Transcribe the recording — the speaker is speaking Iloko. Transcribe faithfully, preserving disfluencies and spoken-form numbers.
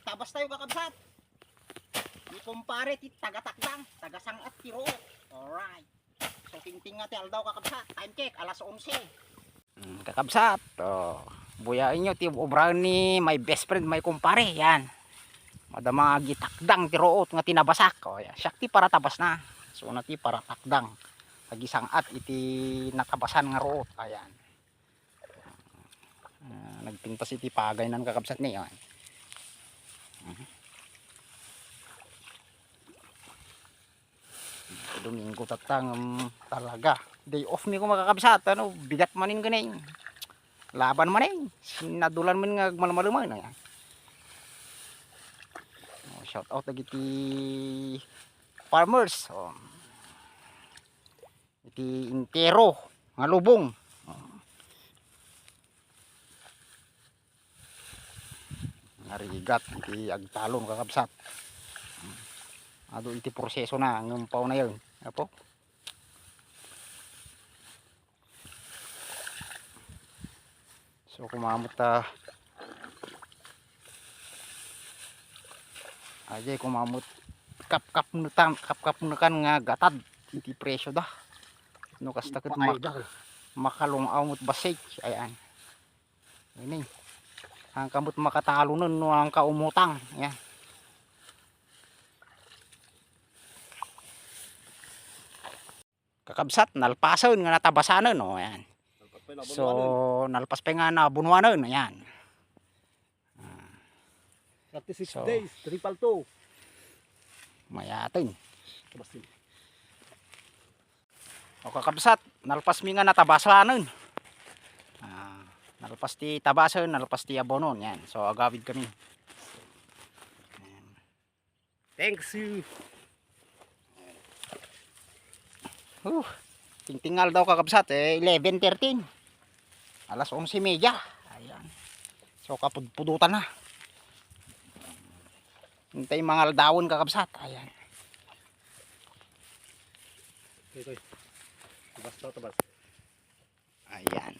Tabas tayo, kakabsat. Ni kumpare ti taga-Takdang, taga-Sangat ti Ruot. Alright. So, tingting nga ti aldaw, kakabsat. Time check, alas onse. Mm, kakabsat, oh, buyaen nyo ti obraen ni my best friend, my kumpare, yan. Madama nga agitakdang ti ruot nga tinabasak. Oh, yan. Siak ti paratabas na. So, na ti paratakdang. Agisang-at iti natabasan nga ruot. Ayan. Ah, nagpintas iti pagaynan, kakabsat, ni, oh. Mhm. Domingo tatta ngem talaga. Day off mi koma, kakabsat, ano, bigat manen kani. Laban manen. Sinadulan men nga agmalmaleman, ayan. Oh, shout out dagiti farmers. Oh. Iti entero nga lubong. Oh. Narigat iti agtalon, kakabsat. Adu iti proseso na, ngem paunay. Apo. So, kumamot ta. Ajay, kumamot. Kapkapnekan, kapkapnekan nga gatad iti presyo da. No, kasta ket mak-, makalung-aw met bassit. Ayan. Ini. Ang kamot makatalonen no ang kaumutang. Yan. Kakabsat, nalpasen nga natabasanen, oh, yan. So, nalpas pay nga nabunuanen, yan. Ah. Thirty-six days, triple two. Mayaten. Basta. O, kakabsat, nalpas mi nga natabasanen. Ah, nalpas ti tabasen, nalpas ti abonon. Yan. So, agawid kami. Yan. Thanks you. Uh, tingting nga aldaw, kakabsat, eh, eleven thirteen. Alas onse y media. Ayan. So, kapudpudutan na. Intay mga aldawen, kakabsat. Ayan. Okay, okay. Tabas daw, tabas. Ayan.